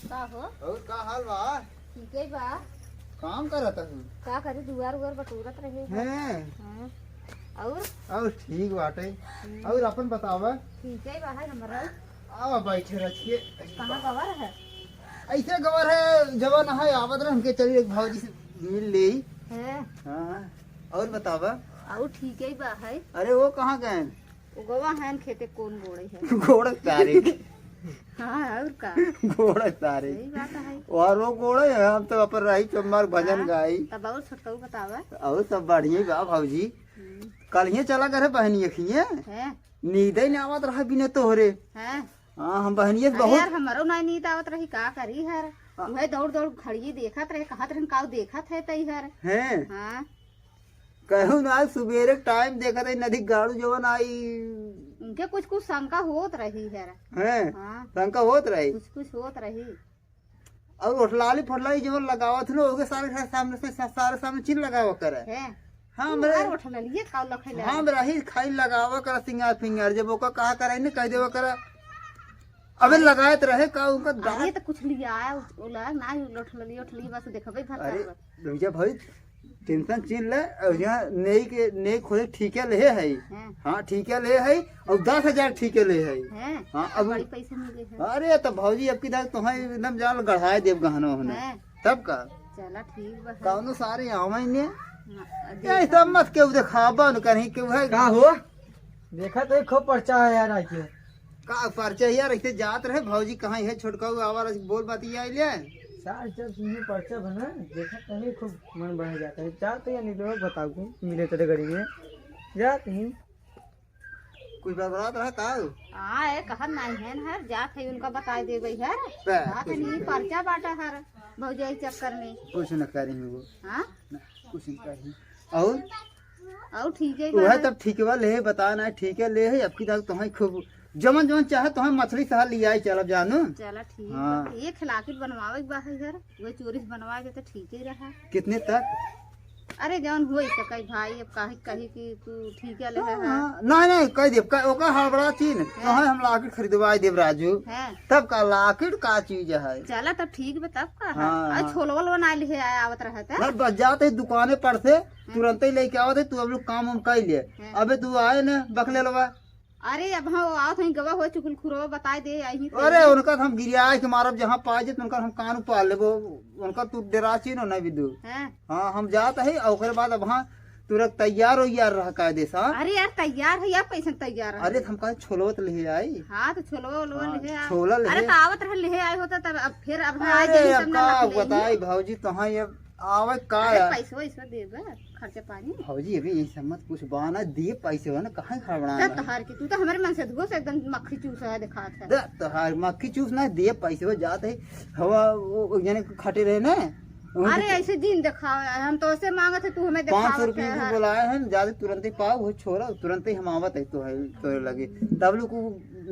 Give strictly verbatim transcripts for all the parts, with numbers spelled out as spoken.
का हो? और का हाल बा? ठीक है बा। काम करत हूँ। का करी, दुआर उआर बटोरत रहे हैं। हैं? हाँ। और? और ठीक बाटे। हम्म। और अपन बतावा? ठीक है बा, है हमरा। आवा बैठे रहिए। कहाँ गवर है? ऐसे गवर है, जवन है, आवत रहे, हमके चली एक भौजी से मिल ले। है। हाँ। और बतावा? और ठीक है बा, है। अरे वो कहाँ गए? उगवा है न खेते कौन गोड़े है? गोड़ तारे के। हाँ, और का? गोड़ तारे। सही बात है। और वो गोड़े है, हम तो अपन रही चम्मर भजन हाँ, गाई। तब और छोटकऊ बतावा। और सब बढ़िया बा भौजी। हम्म। कल ही चला करे बहनी अखिए। हैं? नींद ही ना आवत रहा बिना तोहरे। हैं? हाँ, हम बहनिए से अरे बहुत यार, हमरो ना नींद आवत रही, का करी हर? हाँ। उहे दौड़ दौड़ घड़िए देखत रहे, कहत रहन, "काऊ देखत है तई हर?" हैं? हाँ। कहूँ ना, आज सुबेरे टाइम देखत है, नदी गाड़ू जवन आई। उनके कुछ कुछ शंका होत रही है। हैं? हाँ। शंका होत रही? कुछ कुछ होत रही। और ओठलाली फोठलाली जवन लगावत है ना, ओके सारे, सारे सामने से, सा-, सारे सामने चिन लगावा करे। हैं? हाँ, तू हमरे हर ओठलालिए का लखे ले हाँ, आए? हमरा ही खाई लगावा करे सिंगार फिंगार, जब ओका कहा करे ने कह देवा करे। अबे अरे। लगाए तो रहे का उनका अरे दांत? तो कुछ लिया आया, उस-, ओला ना, ओठलाली, ओठली बस देखबे भर अरे, कर बस। भैया भाई, टेंशन चिन ले, और यहाँ नेई के, नेई खोले ठीके ले है। हैं। हाँ, ठीके ले है, और दस हजार ठीके ले है। हैं। हाँ, अब बड़ी पैसे मिले हैं। अरे, तो भौजी, अब की दाल तुम्हें एकदम जाल गढ़ाए देब गहनो होने। हैं। तब का? चला, ठीक बा, है। कौनो सारे आवे ने। हाँ, ये देखा सब मत केहू देखाबा न कहीं केहू है। का हो? देखा तो खूब पर्चा है यार, आके। का पर्चा यार, ऐसे जात रहे, भौजी कहाँ है, छोटका आवा रहा, बोल बतिया ले। सार जब सुनी पर्चा बना, देखा तभी खूब मन बढ़ जाता है। जा तो या नहीं तो बताओ कि मिले तेरे गड़ी में। जा कहीं। कुछ बड़बड़ात रहा का? हाँ, ए, कहत नहीं है न हर, जात है उनका बताए देबे हर। बस, बात कुछ नहीं, नहीं। पर्चा बाटा हर, भौजाई चक्कर में। कुछ न करेंगे वो। हाँ? ना, कुछ न करेंगे। और? और ठीक है वह बा। तब ठीक बा, ले बता ना, ठीक है, ले है, अब की दाल तुम्हें खूब जमन जमन चाहे तुम्हें मछली सहा लियाई चलब जानू। चला ठीक हाँ। बा। एक लाकिट बनवावे के बा है यार, वह चोरी से बनवाए दे तो ठीक ही रहा। कितने तक? अरे जौन होई सके भाई, अब काहे कही कि तू ठीक है ले हाँ, है। हाँ। नहीं, नहीं, कह देब, कह, ओकर हड़बड़ा चीन, हैं? कहे हम लाकिट खरीदवाई देब राजू। हैं? तब का लाकिट का चीज है? चला तब ठीक बा, तब का है? हाँ, और हाँ। छोलवा वोलवा ना लिहे आया आवत रहा था? ना, बस जाते ही दुकाने पर से हैं? तुरंत ही लेके आवत है, तू अब लोग काम वाम कर ले। हैं? अबे तू आए ना बकले लवा। अरे अब हाँ, वो आवत हैं गवा हो चुकुल खुरवा बताए दे आई ही अरे पहले। उनका हम गिरिया के मारब, जहाँ पाए जे तो उनका हम कान उपाड़ लेबो, उनका तू डरा चीनो नहीं भी दू। हैं? हाँ, हम जात है, और ओकरे बाद अब हाँ, तू रख तैयार हो यार, रह कायदे से, हाँ? अरे यार, तैयार है यार, कैसन तैयार है? अरे, तो हम कहे छोलवत ले आई। हाँ, तो छोलवा ओलवा हाँ, ले आ। छोला ले अरे, आ। तो आवत रहे ले आए होता तब, अब फिर अब हाँ, अरे, आज यही अब सब ना का रख लेंगे। बताई भौजी, तो हाँ, ये आवे का अरे, यार? पैसो वैसो देबे, खर्चा पानी। भौजी, अभी यही सब मत कुछ बहाना दिए पैसे हो ना, कहाँ खबड़ा तब है? तोहार की, तू तो हमारे मन से धुओ से एकदम मक्खी चूस है, दिखात है। दे, तोहार मक्खी चूस ना, दिए पैसे हो जाते है। हवा, वो, वो जने खटे रहे ना, अरे ऐसे जिन देखावे, हम तो ऐसे मांगत है, तू हमें पाँच सौ देखावत रुपये है। बोलाए हैं, जादे तुरंत ही पाओ, वो छोरा, तुरंत ही हम आवत है तो है, तोरे लगे। तब लोग को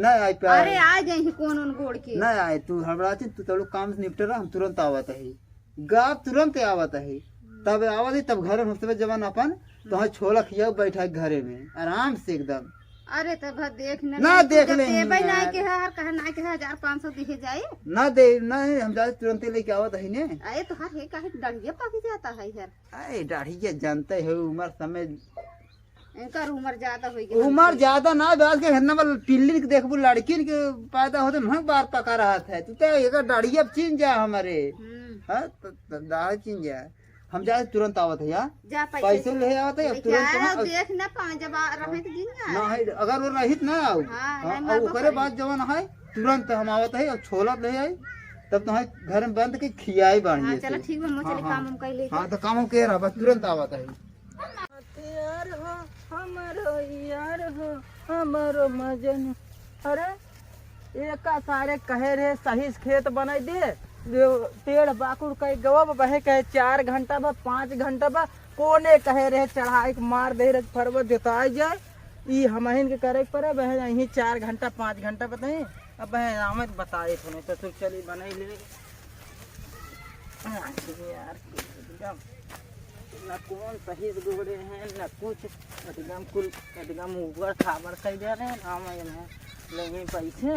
ना आए पाए। अरे आ जाए कौन उन गोड़ के। ना आए, तू हड़बड़ा चिन, तू तब लोग काम से निपटे रहा, हम तुरंत आवत है। गा तुरंत आवत है। तब आवत है, तब घर में हमसे जवान अपन, तो हाँ छोला खियाओ, बैठा है घरे में, आराम से एकदम। अरे तब देख न ना ले, तू देख जब ले देबे ना यार। के है, हर कहे ना के है, हजार पाँच सौ दिहे जाए। ना दे, ना, हम जाते तुरंते लेके आवत है ने। अरे तोहार हे काहे डढ़िया पाकी जाता है यार। अरे डढ़िया जानते हो, उम्र समय इनकर उम्र ज्यादा होई गई उम्र हमसे। ज्यादा ना, आज के घरना वाला पिल्लिन के देखबू, लड़किन के पैदा होते ना बार पका रहा था। तू तो एक डढ़िया चिन जा हमारे। हम्म। हाँ, तो, तो दाढ़ चिन जा। हम जाए तुरंत आवत है यार। जा पैसे पैसे ले आवत है, लेके तुरंत आया, वहाँ देख ना पावे, जब आ, रहे तो दिन ना। ना है, अगर वो रहित ना आओ। हाँ, हाँ, नहीं और मार ओकरे पकड़े। बाद जवन है, तुरंत हम आवत है और छोला ले आई, तब तो है घर में बंद के खियाई बाढ़िए हाँ, चला से। ठीक बा, मैं हाँ, चली हाँ। काम उम कर लेके। हाँ, तो काम उम के रहा, बस तुरंत आवत है। यार हो, हमरो यार हो, हमरो मजन। अरे, एका सारे कहे रहे सही से खेत बनाई दे, जो पेड़ बाकुड़ कई गवा बा, बहे कहे चार घंटा बा, पाँच घंटा बा, कोने कहे रहे चढ़ाई के मार दे रहे फरवा जोताई जाए। ई हमहिन के करे के पड़े, बहे यहीं चार घंटा, पाँच घंटा बताए। अब बहे आवे तो बताए थे, नहीं तो तू चली बनाई ले। अरे यार, एकदम ना कौन सही से गोड़े हैं, ना कुछ, एकदम कुल, एकदम ऊबड़ खाबड़ कर दे रहे हैं, ना मैं इन्हें लेंगे पैसे।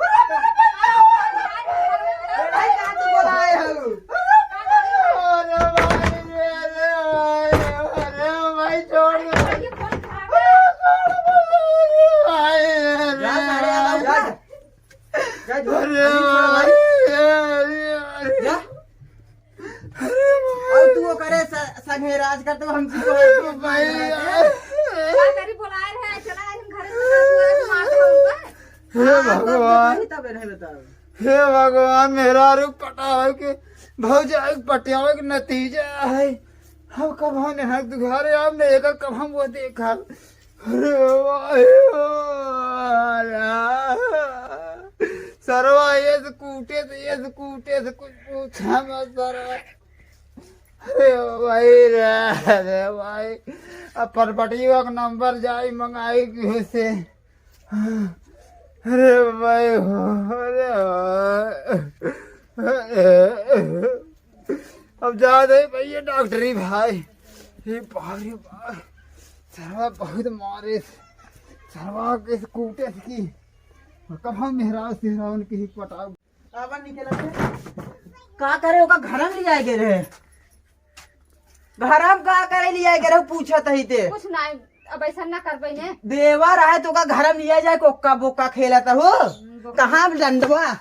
अरे भाई, कहाँ तू बोलाए हलू? अरे भाई, अरे भाई, अरे भाई, छोड़ दे। भाई, अरे जा, सारे, जा, जा। जा, जा। अरे भाई, अरे भाई। जा। अरे भाई। और तू ओकरे स-, संगे राज कर, तो हम जी को अरे भाई। का करी, बोलाए रहे, चला, हम घरे से मार दे उनका। हे हाँ, भगवान। तब नहीं, तब नहीं बताओ। हे भगवान, मेहरारू पटावे के, भौजाई के पटियावे के नतीजा है। हम कब हम यहाँ दुघारे, हमने एक कब हम वो देखा। अरे भाई, अरे। सरवा ये से कूटे से, ये से कूटे से कुछ पूछा मत सरवा। अरे भाई रे, अरे भाई। अब परपटिया के नंबर जाई मंगाई किसी से। अरे भाई हो, अरे भाई। अब जा दे भैया डॉक्टरी भाई। ये बाप रे बाप। सरवा बहुत मारे। सरवा के कूटे की। कब हम मेहराज सिहरावन की ही पटाव। आवन निकल के। का करे ओका घर में लियाए गए रहे? घर में का करे लियाए गए रहे, पूछत ही ते। कुछ ना, अब ऐसा ना करबे ने। देवर है तो का घर में लिया जाए, कोका बोका खेलत हो। हम्म, बोका। कहाँ डंडवा?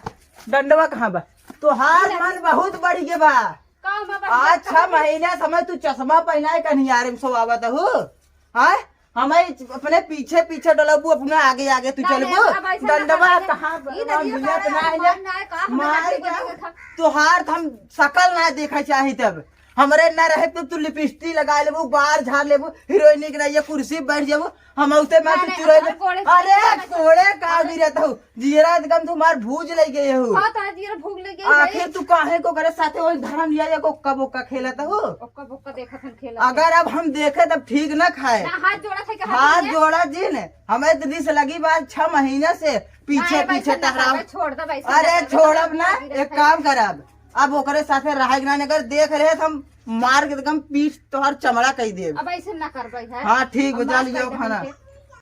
डंडवा कहाँ बा? तोहार मन बहुत बढ़ गए बा। का हम अब आज छह महीना समय तू चश्मा पहनाए कन्हियारे में सोआवत हो। हाँ? हमें अपने पीछे पीछे डलबू, अपने आगे आगे तू ना, चलबू। नहीं, अब ऐसा ना डंडवा करबे। कहाँ ई बा? देखिए, मिलत का ना है ना। ना है, का हम मार हाथी को के देखे खा- तोहार त हम शकल ना देखा चाही तब। हमरे ना रहे तो तू लिपस्टिक लगा लेबू, बार झार लेबू, हीरोइनी के रहिए कुर्सी पे बैठ जाबू, हम औते में नहीं, तू नहीं, चुराई हमारे ले-, कोड़े से अरे नहीं कोड़े का गिरत हो, जीरा एकदम तुम्हार भूज ले गए हो। हाँ, तो आज ये भूख लग गई आखिर है। तू काहे को करे साथे वही धर्म लिया या को कब का खेलत हो? ओक्का बोक्का देखत हन खेलत अगर है। अब हम देखे तब ठीक ना खाए। ना, हाथ जोड़ा थे कि हाथ हाथ जोड़ा जिन, हमें तो दिस लगी बात छह महीने से पीछे नहीं, पीछे वैसे ना टहराव। करबे, छोड़ दे, वैसे अरे ना करबे, छोड़ब ना, लगी एक रहता है। काम करब, अब ओकरे साथे रहे के ना, अगर देख रहे तो हम मार के एकदम पीठ तोहर चमड़ा कई देब। अब ऐसे ना करबे है। हाँ, ठीक, अब बुझा माफ लियो कर दे खाना। हमके।